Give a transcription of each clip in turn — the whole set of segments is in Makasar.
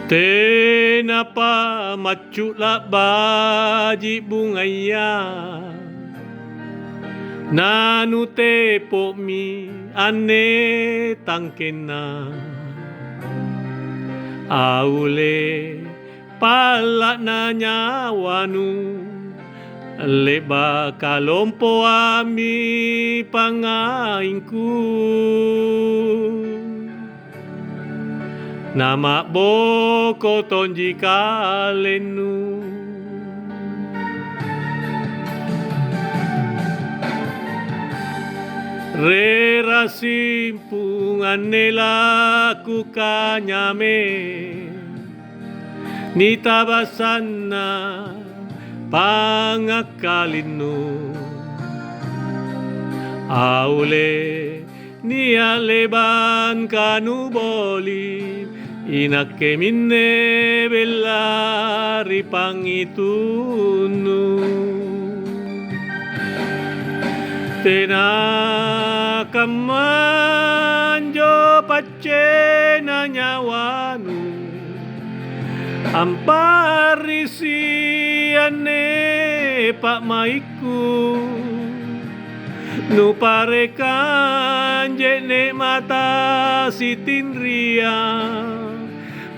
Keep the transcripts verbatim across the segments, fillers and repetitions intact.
Tenapa maccu'la' baji' bungaya, nanutepo'mi anne tangkenna. Aule palla'na nyawanu, le'baka lompoammi pangngaingku. Nama'boko tonji kalennu. Rera simpung anne lakukanyame, nitabasanna pangakkalinnu. Aule nia' le'bangka nuboli, inakke minne bella ri pangngitunnu. Tena kammanjo paccena nyawanu, amparrisi anne pa'maikku. Nuparekang je'ne' mata sitinria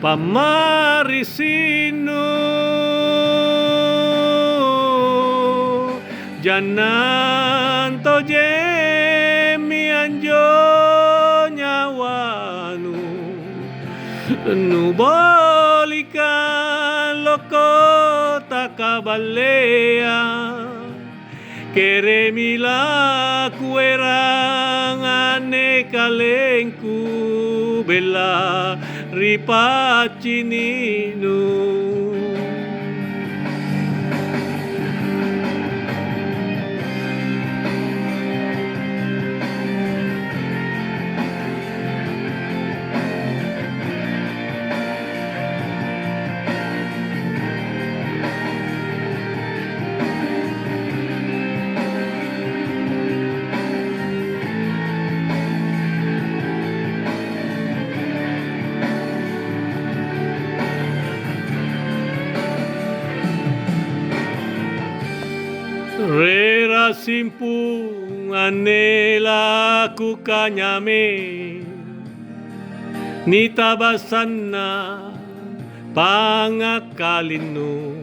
pammarrisinnu. Jannang tojemmi anjo nyawanu, nubolikang loko takaballea. Keremi lakuerang anne kalengku bella ri paccini'nu. Rera simpung anne lakukanyame, nitabasanna pangakkalinnu.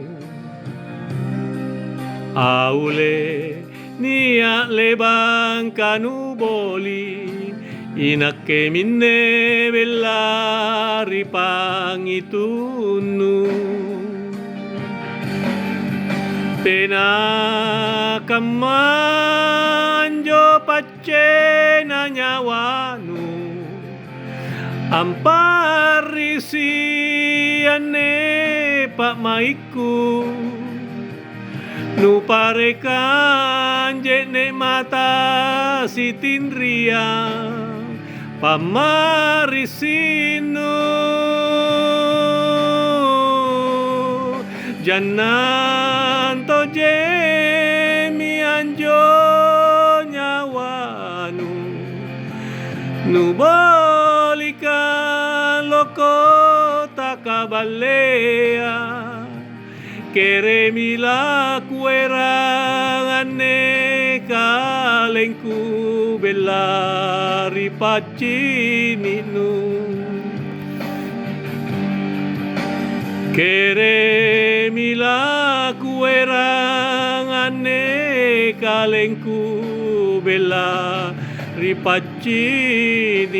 Aule nia' le'bangka nuboli, inakke minne bella ri pangngitunnu. Tena kammanjo paccena nyawanu, amparrisi anne pa'maikku. Nuparekang je'ne' mata sitinria pammarrisinnu. Jannang tojemmi anjo nyawanu, nubolikang loko takaballea. Keremi lakuerang anne kalengku bella ri paccini'nu. Keremi lakuerang anne kalengku bella ri paccini'nu.